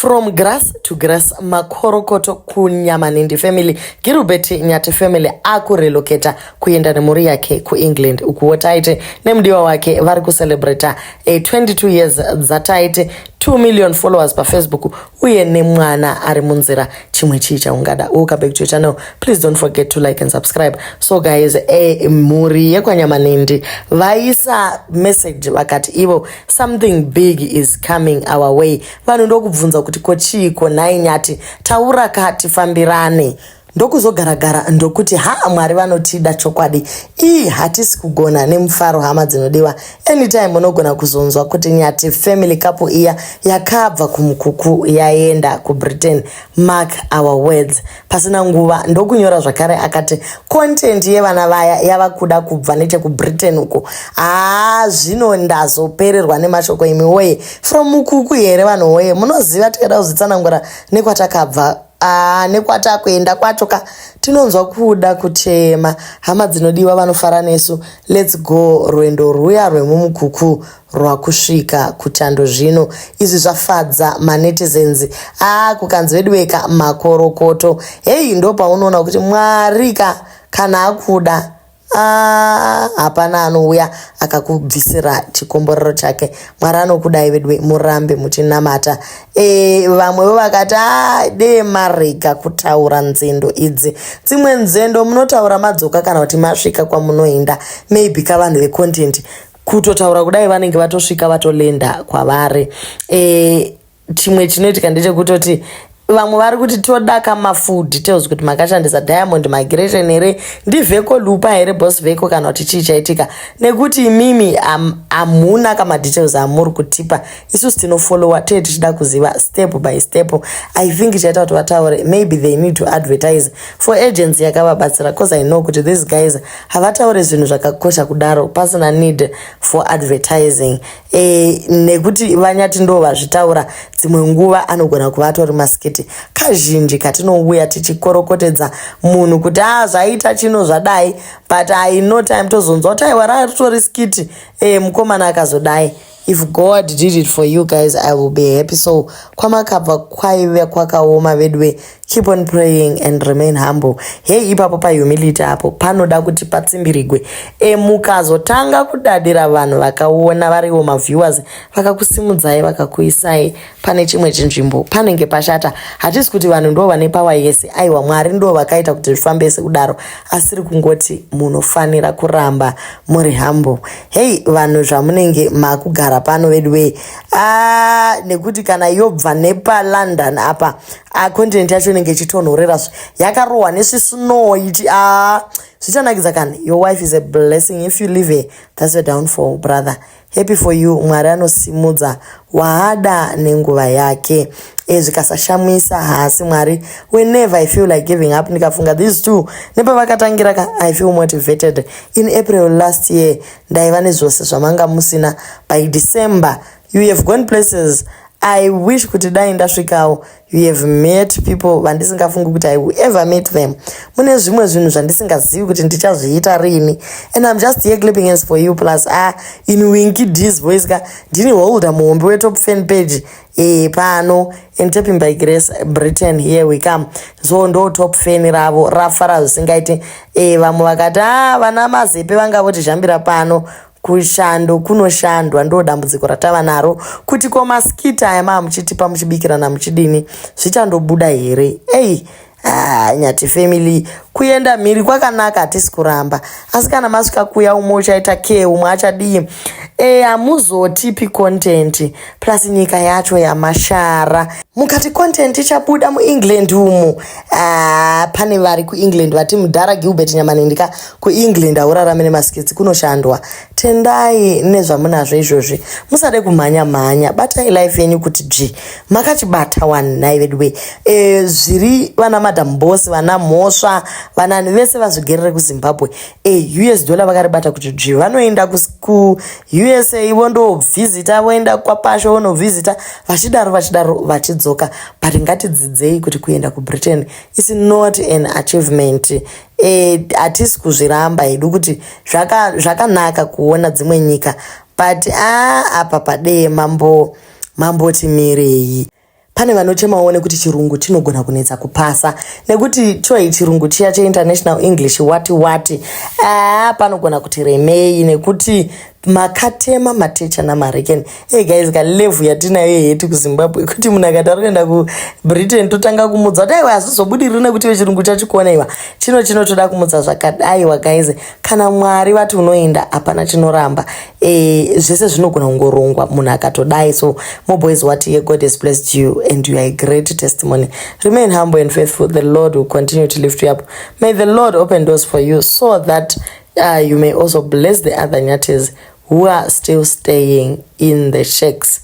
From grass to grass, makorokoto kuNyamanindi family. Gilbert Nyati family akurelocata kuenda nemhuri yake kuEngland, ukuwo Taite nemudiwa wake vari kucelebrata 22 years dzaTaite, 2 million followers paFacebook, uye nemwana ari munzira. Chimwe chii chaungada? Welcome back to your channel. Please don't forget to like and subscribe. So guys, mhuri yekwaNyamanindi vaisa message, vakati ivo something big is coming our way. Vanhu ndokubvunza kuti ko chiiko nhai Nyati, taura katifambirane. Ndokuzogaragara ndokuti ha, Mwari vanotida chokwadi. Ii, hatisi kugona nemufaro. Hama dzinodiwa, anytime unogona kuzonzwa kuti Nyati family couple iya yakabva kumukuku yaenda kuBritain. Mark our words. Pasina nguva ndokunyora zvakare akati content yevana vaya yava kuda kubva nechekuBritain uko. Haa, zvino ndazopererwa nemashoko imi woye. From mukuku here vanhu woye? Munoziva tikada kuzvitsanangura nekwatakabva nekwatakuenda kwacho ka, tinonzwa kuda kuchema. Hama dzinodiwa, vanofara nesu, let's go. Rwendo rwuya rwemumukuku rwakusvika kuchando zvino. Izvi zvafadza manetizens. Kukanzi veduweka, makorokoto. Hei, ndo paunoona kuti Mwari ka kana akuda, hapana anouya akakubvisira chikomborero chake. Mwari anokudai veduwe, murambe muchinamata. Vamwewo vakati a dee marega kutaura nzendo idzi. Dzimwe nzendo munotaura madzoka kana kuti masvika kwamunoenda. Maybe kavanhu vecontent kutotaura kudai vanenge vatosvika, vatolenda kwavari. Chimwe chinoitika ndechekutoti vamwe vari kuti toda kamafull details kuti makashandisa Diamond Migration here, ndiVheko Lupa here, Boss Vheko, kana kuti chii chaitika, nekuti imimi hamuna kamadetails amuri kutipa. Isusu tinofollowa, tee tichida kuziva step by step. I think chaita kuti vataure, maybe they need to advertise for agency yakavabatsira, cause I know kuti these guys havataure zvinhu zvakakosha kudaro pasina need for advertising. Nekuti vaNyati ndo vazvitaura, dzimwe nguva anogona kuva atori maskit. Kazhinji katinouya tichikorokotedza munhu kuti a zvaita chino zvadai, but I no time tozonzwa kuti aiwa, ratori skit. Mukomana akazodai. If God did it for you guys, I will be happy. So kwamakabva kwaive kwakaoma veduwe. Keep on praying and remain humble. Hei, ipapo pahumility apo panoda kuti patsimbirigwe. Mukazotanga kudadira vanhu vakaona variwo maviewers vakakusimudzai, vakakuisai pane chimwe chinzvimbo, panenge pashata. Hatisi kuti vanhu ndo vane power yese, aiwa, Mwari ndo vakaita kuti zvifambe sekudaro, asiri kungoti munofanira kuramba muri humble. Hei, vanhu zvamunenge makugara pano veduwei, nekuti kana yobva nepaLondon apa, content yacho inenge ichitonhorera, yakarohwa nesvisnow ichi, zvichanakidza kani. Your wife is a blessing. If you leave her, that's a downfall, brother. Happy for you. Mwari anosimudza waada nenguva yake. Zvikasashamisa haasi Mwari. Whenever I feel like giving up, ndikafunga these two nepavakatangira ka, I feel motivated. In April last year ndaiva nezvose zvamanga musina. By December you have gone places I wish kuti dai ndasvikawo. You have met people vandisingafungi kuti I will ever meet them. Mune zvimwe zvinhu zvandisingazivi kuti ndichazviita rini, and I'm just here clapping hands for you. Plus, in Winky D's voice ka, ndini holder muhombe wetop fan page pano and tapping by grace. Britain, here we come. So ndo top fan ravo rafara zvisingaiti. Vamwe vakati a vana Mazepe vanga votizhambira pano. Kushando kunoshandwa, ndo dambudziko ratava naro, kuti ko maskit aya maa muchitipa muchibikirana muchidini, zvichandobuda here? Ei, ah, Nyati family, kuenda mhiri kwakanaka, hatisi kuramba, asi kana masvika kuya, umwe uchaita ke, umwe achadii, hamuzotipi content. Plus nyika yacho yamashara, mukati content ichabuda muEngland umu. Ah, pane vari kuEngland vati mudhara Gilbert Nyamanindika, kuEngland haurarami nemaskits, kunoshandwa. Tendai nezvamunazvo izvozvi, musade kumhanya mhanya. Batai life yenyu kuti dzvi, makachibata wani nhai veduwe. Zviri vana Madam Boss, vana Mhosva, vanani vese vazvigerere kuZimbabwe. US dollar vakaribata kuti dzvi, vanoenda kuUSA vondovhizita, voenda kwaPasho vonovhizita, vachidaro vachidaro vachidzoka. But ngatidzidzei kuti kuenda kuBritain is not an achievement. Hatisi kuzviramba hedu kuti zvakanaka kuona dzimwe nyika, but a apa padee mambo mamboti mirei. Pane vanochemawo nekuti chirungu chinogona kunetsa kupasa nekuti choi chirungu chiya cheinternational English wati wati, aa, panogona kuti remei nekuti makatema matecha namarekeni. Hey guys, kalevel yatinayo heti kuZimbabwe kuti munhu akati ari kuenda kuBritain, totanga kumudza kuti aiwa, hazvizobudiriri nekuti vechirungu chachikuona iwa chino chinotoda kumudza zvakadaiwa. Guys, kana Mwari vati unoenda, hapana chinoramba. Zvese zvinogona kungorongwa munhu akatodai. So Moboys wati, "God has blessed you and you are a great testimony. Remain humble and faithful. The Lord will continue to lift you up. May the Lord open doors for you so that you may also bless the other Nyatis who are still staying in the shacks."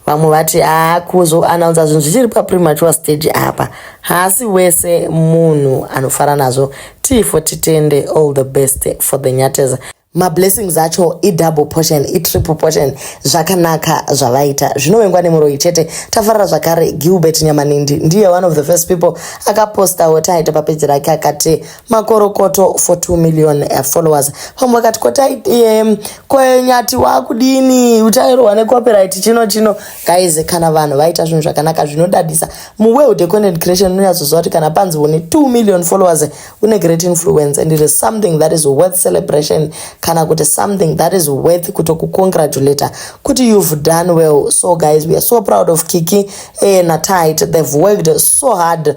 Vamwe vati kuzoannouncer zvinhu zvichiri papremature stage apa, haasi wese munhu anofara nazvo. Tifo titende, all the best for the Nyates. Mablessings acho idouble portion, itriple portion. Zvakanaka zvavaita, zvinovengwa nemuroyi chete. Tafarira zvakare Gilbert Nyamanindi, ndiye one of the first people akapostawo taita papeji rake, akati makorokoto for 2 million followers. Vamwe vakati kotai kwenyati wakudini, uchairohwa necopyright chino chino. Guys, kana vanhu vaita zvinhu zvakanaka zvinodadisa muworld yecontent creation, unonyatsoziva kuti kana panzi une 2 million followers, une great influence and it is something that is worth celebration, kana kuti something that is worth kutokucongratulata kuti you've done well. So guys, we are so proud of Kiki naTit. They've worked so hard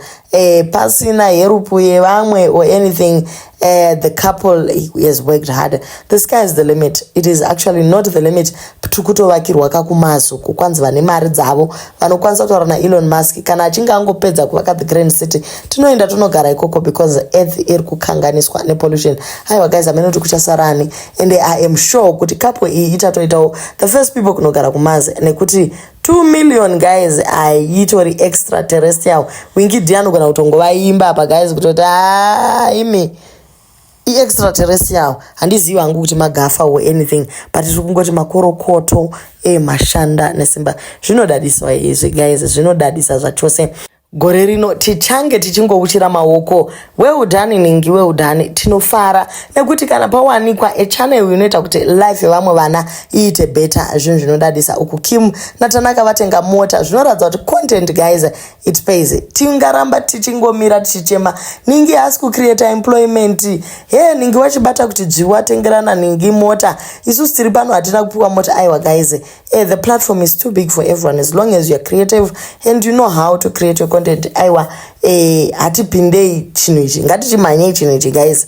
pasina help yevamwe or anything. The couple has worked hard. The sky is the limit. It is actually not the limit. Tikutovakirwa kakumazo kukwanzi vane mari dzavo vanokwanisa kutaura naElon Musk kana achinge angopedza kuvaka the Grand City, tinoenda tonogara ikoko because earth iri kukanganiswa nepollution. Aiwa guys, hamene kuti kuchasarani, and I am sure kuti couple iyi ichatoitawo the first people kunogara kuMars nekuti 2 million, guys, aitori extraterrestrial. Winky D anogona kutongovaimba apa, guys, kutoti a imi iextraterrestrial. Handizivi hangu kuti magafa or anything, but tiri kungoti makorokoto emashanda nesimba. Zvinodadiswa izvi, guys, zvinodadisa zvachose. Gore rino tichange tichingouchira maoko. Well done, ningi, well done. Tinofara nekuti kana pawanikwa echannel inoita kuti life yevamwe vana iite better, zvinhu zvinodadisa. Uku Kim naTanaka vatenga mota, zvinoratidza kuti content, guys, it pays. Tingaramba tichingomira tichichema ningi haasi kucreata employment he, ningi wachibata kuti dzvi watengerana ningi mota, isusu tiri pano hatina kupiwa mota. Aiwa guys, the platform is too big for everyone as long as you are creative and you know how to create your content. Aiwa, hatipindei chinhu ichi, ngatichimhanyei chinhu ichi, guys,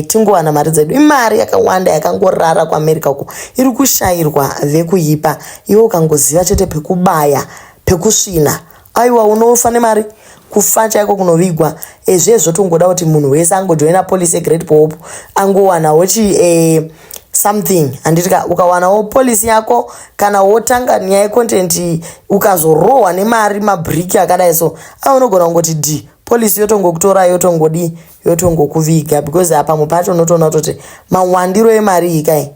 tingowana mari dzedu. Imari yakawanda yakangorara kuAmerica uko iri kushayirwa vekuipa. Iwe ukangoziva chete pekubaya, pekusvina, aiwa, unofa nemari, kufa chaiko kunovigwa. Zviye zvotongoda kuti munhu wese angojoina policy yeGreat Pope, angowanawo chi something, handiti? Ukawanawo policy yako kana wotanga nyaya yecontent, ukazorohwa nemari mabhiriki akadai so, a unogona kungoti d policy yotongokutora, yotongodi, yotongokuviga, because pamwe pacho unotoona kutoti mawandiro emari iyi kai,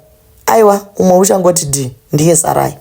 aiwa, umwe uchangoti d ndiye sarai.